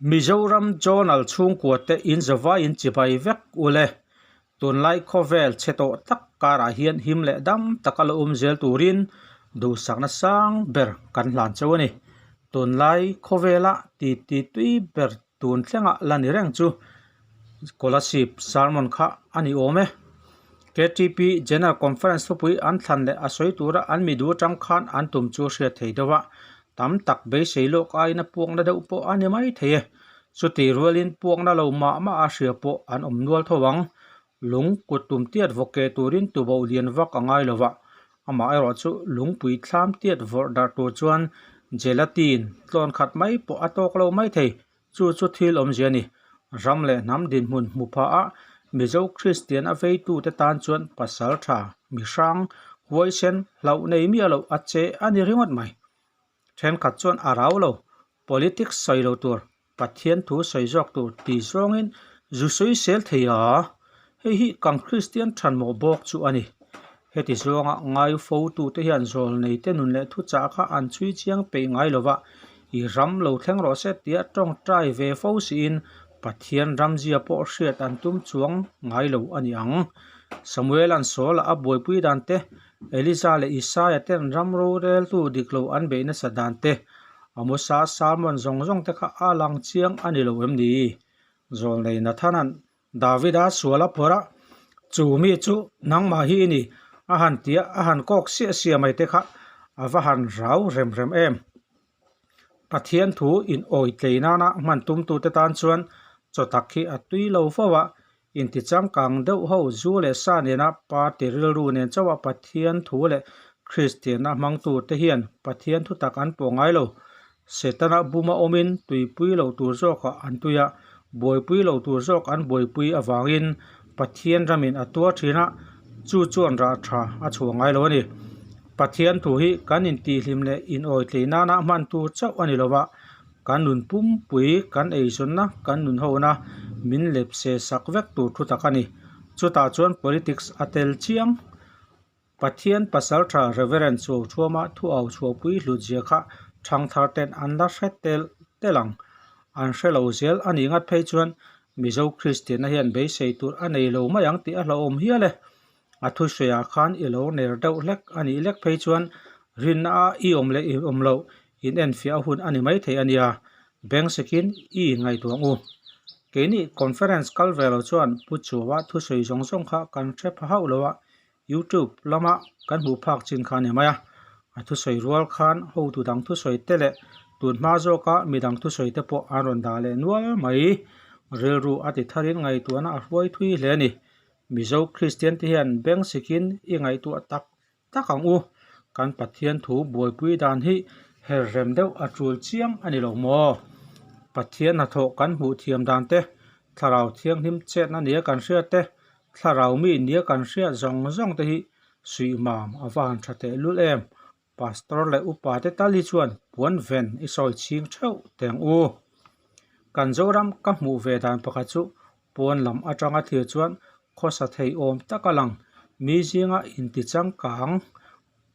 Mizoram Journal chhungkua te in zavai in chibai vek ule. Tunlai khawvel chhe tawh tak karah hian him leh dam taka la awm zel turin duhsakna sang ber kan hlan chauh a ni. Tunlai khawvela titi tui ber tun thlengah la ni reng chu Kolasib sermon kha a ni awm e. KTP General Conference thupui an thlan leh a sawi tura an mi duh atang khan an tum chu hriat thei deuh a, tam tak beisei lawk aiin a puakna deuh pawh a ni mai thei e. Chuti rualin puakna lo mah mah a hria pawh an awm nual tho ang. Lung kut tum tiat vawk keh turin tuboh lian vak a ngai lo va, amaherawh chu lungpui thlam tiat vawrh darh tur chuan gelatin tlawn khat mai pawh a tawk lo mai thei. Chu chu thil awmzia a ni. Ram leh hnam dinhmun hmu phah a Mizo Kristian a veitute tan chuan pasal tha, mi hrang, huaisen, hlauh nei miah loh a che a ni ringawt mai. Thenkhat chuan a rau lo, politics sawi lo tur, Pathian thu sawi zawk tur ti zawngin zu sawi sel thei a, hei hi kan Kristian thanmawh bawk chu a ni. Heti zawnga ngai fotute hian zawlneite nun leh thuchah kha an chhui chiang peih ngai lova, i ram lo thleng rawh se tia tawngtai ve fo siin Pathian ramzia pawh hriat an tum chuang ngai lo a ni ang. Samuela'n Saul-a a buaipui dan te, Elija leh Isaia ten ram roreltu dik lo an beih nasa dan te, Amosa sermon zawng zawng te kha a lang chiang a ni lo em ni? Zawlnei Nathana'n Davida sual a phawrh a, Chu mi chu nangmah hi i ni, a han ti a, a han kawk siah siah mai te kha a va han rau rem rem em. Pathian thu in awi tlei nana hman tumtute tan chuan chaw tak hi a tui lo fo a, inti changkang deuh ho zu leh sa nena party rilru nen chauha Pathian thu leh Kristianna hmangtute hian Pathian thu tak an pawh ngai lo. Setana buma awmin tuipui lo tur zawkah an tui a, buaipui lo tur zawk an buaipui avangin Pathian ramin a tuar thin a, chu chuan rah tha a chhuah ngai lo a ni. Pathian thu hi kan intihhlim leh inawitlei nana hman tur chauh a ni lo va, kan nun pumpui, kan eizawnna, kan nunhona min lepse sak vek tur thu tak a ni. Chutah chuan politics a tel chiang. Pathian pasal tha Reverend Chuauthuama thu au chhuahpui hlutzia kha thangthar ten an la hre tel tel ang. An hre lo zel a nih ngat phei chuan Mizo Kristianna hian beisei tur a nei lo mai ang tih a hlauhawm hial e. A thusawiah khan i lo ner deuh hlek a nih lek phei chuan rinna a i awm leh i awm loh in enfiah a hun a ni maithei a nia. Bank sekin i inngaihtuah ang u. Keini conference kal ve lo chuan Pu Chuaua thusawi zawng zawng kha kan hre pha hauh lo a, YouTube lama kan hmuh phak chin kha a ni mai a. A thusawi rual khan hotu dang thusawi te leh tun hma zawka midang thusawi te pawh an rawn dah leh nual mai. Rilru a ti tharin ngaihtuahna a hruai thui hle a ni. Mizo Kristian te hian bank sikin i ngaihtuah tak tak ang u. Kan Pathian thu buaipui dan hi her rem deuh a tul chiang a ni lo maw? Pathian hnathawh kan hmuh thiam dan te, thlarau thianghlim chetna nia kan hriat te, thlarau mi nia kan hriat zawng zawng te hi suihmam a va han tha teh lul em. Pastor leh upa te tal hi chuan puan ven i sawi chhing theuh teng u. Kan Zoram ka hmuh ve dan pakhat chu pawn lam atanga thlir chuan khawsa thei awm tak a lang. Mi zinga inti changkang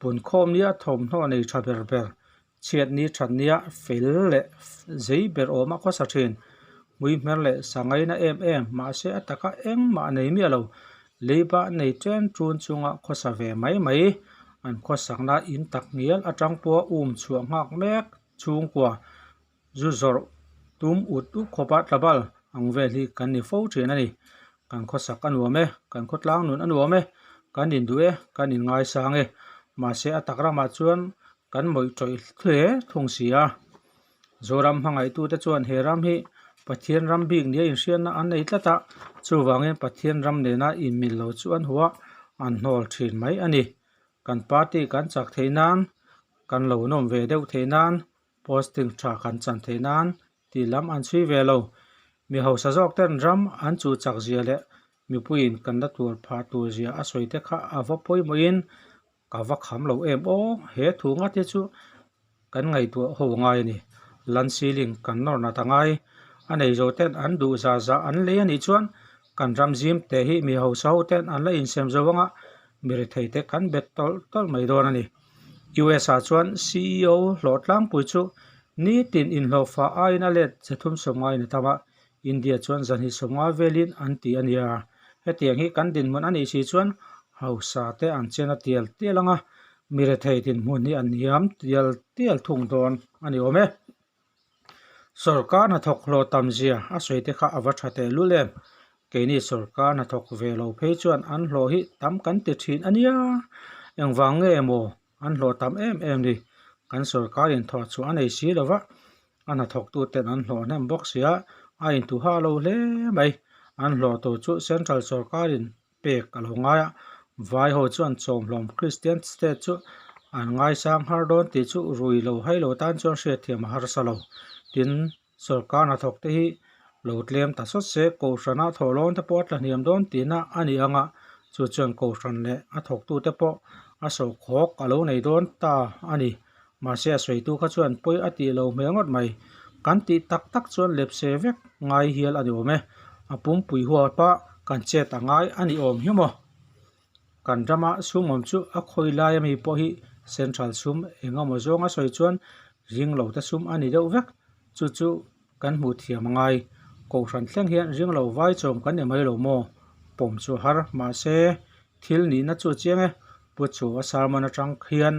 punkhawm nia thawmhnaw nei tha ber ber, chhiatni thatnia fel leh zei ber awma khawsa thin. Hmuihmer leh sangaina em em mahse a taka engmah nei miah lo. Leiba nei chen tun chunga khawsa ve mai mai. An khawsakna in tak ngial atang pawha um chhuah nghak mek chhungkua zu zawrh tum ut ut khawpa tlabal ang vel hi kan ni fo thin a ni. Kan khawsak a nuam e, kan khawtlang nun a nuam e, kan induh e, kan inngaisang e. Mahse a tak ramah chuan kan mawih tawih hle thung si a. Zoram hmangaihtute chuan he ram hi Pathian ram bik nia inhriatna an nei tlat a, chuvangin Pathian ram nena inmil lo chu an hua an hnawl thin mai a ni. Kan party kan chak theih nan, kan lo nawm ve deuh theih nan, posting tha kan chan theih nan tih lam an chhui ve lo. Mi hausa zawk ten ram an chuh chak zia leh mipuiin kan la tur phah tur zia a sawi te kha a va pawimawhin Ka va kham lo em aw, he thu ngat hi chu kan ngaihtuah ho ngai a ni. Lan ceiling kan nawr nat a ngai. A nei zo ten an duh zah zah an lei a nih chuan kan ram zim te hi mi hausa ho ten an la insem zo anga mi rethei te kan bet tawlh tawlh mai dawn a ni. US ah chuan ceo hlawh tlangpui chu. Nitin inhlawhfa aiin a let 350 in a tam a, India chuan 250 velin an ti a nia. Hetiang hi kan dinhmun a nih si chuan hausa te an chen a tial tial ang a, mi rethei dinhmun hi an hniam tial tial thung dawn a ni awm e. Sorkar hnathawk hlawh tam zia a sawi te kha a va tha teh lul em? Keini sorkar hnathawk ve lo phei chuan an hlawh hi tam kan ti thin a nia. Engvang nge maw an hlawh tam em em ni? Kan sorkarin thawh chhuah a nei si lo va, a hnathawktu ten an hlawh hnem bawk si a, a inthuha lo hle mai. An hlawh tur chu central sorkarin pek a lo ngai a, vai ho chuan chawmhlawm Kristian state chu an ngaisang har dawn tih chu rui lo hai lo tan chuan hriatthiam a harsa lo. Tin, sorkar hnathawk te hi lo tlem ta sawt se, Kohhrana thawhlawn te pawh a tlahniam dawn tihna a ni ang a, chu chuan Kohhran leh a thawktute pawh a sawhkhawk a lo nei dawn ta a ni. Mahse a sawitu kha chuan pawi a tih lo hmel ngawt mai. Kan tih tak tak chuan lepse vek ngai hial a ni awm e. A pumpui huap a kan chet a ngai a ni awm hi maw? Kan rama sum awm chu a khawi lai ami pawh hi central sum eng emaw zawng a sawi chuan ring lo te sum a ni deuh vek. Chu chu kan hmuh thiam a ngai. Kohhran thleng hian ring lo vai chawm kan ni mai lo maw? Pawm chu a har. Mahse Thil nihna chu a chiang e, Pu Chua sermon atang khian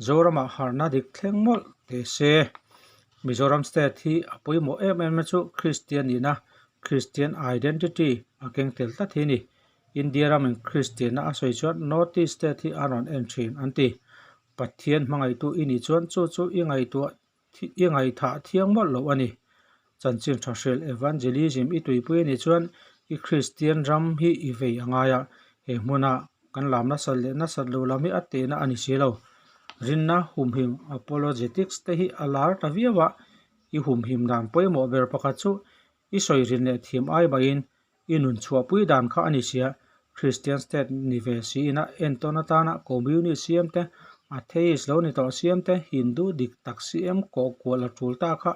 Zoramah harhna dik thleng mawlh teh se. Mizoram state hi a pawimawh em em na chu Kristian nihna, Christian identity, a keng tel tlat hi a ni. India ramin Kristianna a sawi chuan North East state hi a rawn en thin an ti. Pathian hmangaihtu i nih chuan chu chu i ngaihtuah I ngaihthah thiang mawlh loh a ni. Chanchin tha hrilh Evangelism i tuipui a nih chuan i Kristian ram hi i vei a ngai a, he hmuna kan lam nasat leh nasat loh lam hi a tehna a ni si lo. Rinna humhim Apologetics te hi a lar ta viau a, i humhim dan pawimawh ber pakhat chu i sawi rin leh thiam ai maiin I nun chhuahpui dan kha a ni sia, Christian state ni ve siin a entawn atana Communist siam te, Atheist lo ni tawh siam te, Hindu dik tak siam kawh kual a tul ta kha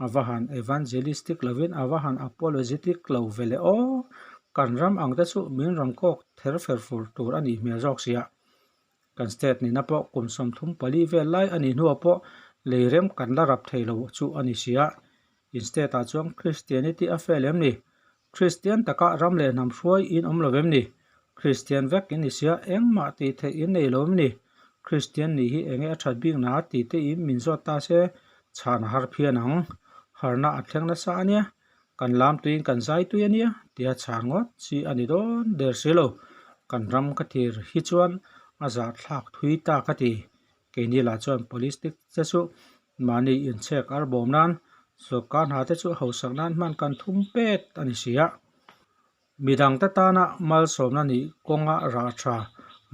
a va han evangelistic lovin a va han apologetic lo ve le aw! Kan ram ang te chu min rawn kawk ther fer fur tur a nih hmel zawk sia. Kan state nihna pawh kum 34 vel lai a nih hnuah pawh lei rem kan la rap thei lo chu a ni sia. In state ah chuan Christianity a fail em ni? Christian taka ram leh hnam hruai in awm lo em ni? Christian vek in ni sia engmah tih theih in nei lo em ni? Christian nih hi enge a that bik na tih te in min zawt ta se chhan a har phian ang. Harna a thleng nasa a nia, kan lam tuiin kan zai tui a nia tia chhan ngawt chi a ni dawn der si lo. Kan ram ka thir hi chuan a zahthlak thui ta ka ti. Keini lah chuan police te chu mahni inchhek ar bawm nan sawrkar hna te chu hausak nan hman kan thum pet a ni si a. Midangte tana malsawmna nih kawnga rah tha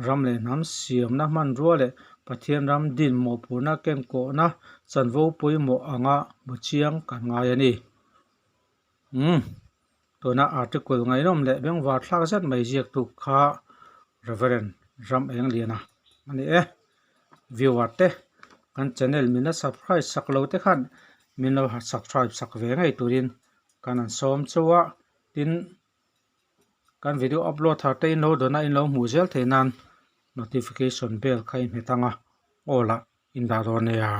ram leh hnam siamna hmanrua leh Pathian ram din mawhphurhna kenkawhna chanvo pawimawh anga hmu chiang kan ngai a ni. Umm. Tuna article ngaihnawm leh bengvar thlak zet mai ziaktu kha Reverend Ram Engliana a ni e. Viewer te kan channel min la subscribe sak lo te khan min lo subscribe sak ve ngei turin kan han sawm chauh a, tin kan video upload thar te in lo dawn a in lo hmuh zel theih nan notification bell kha in hmet ang a, aw lah in dah dawn nia.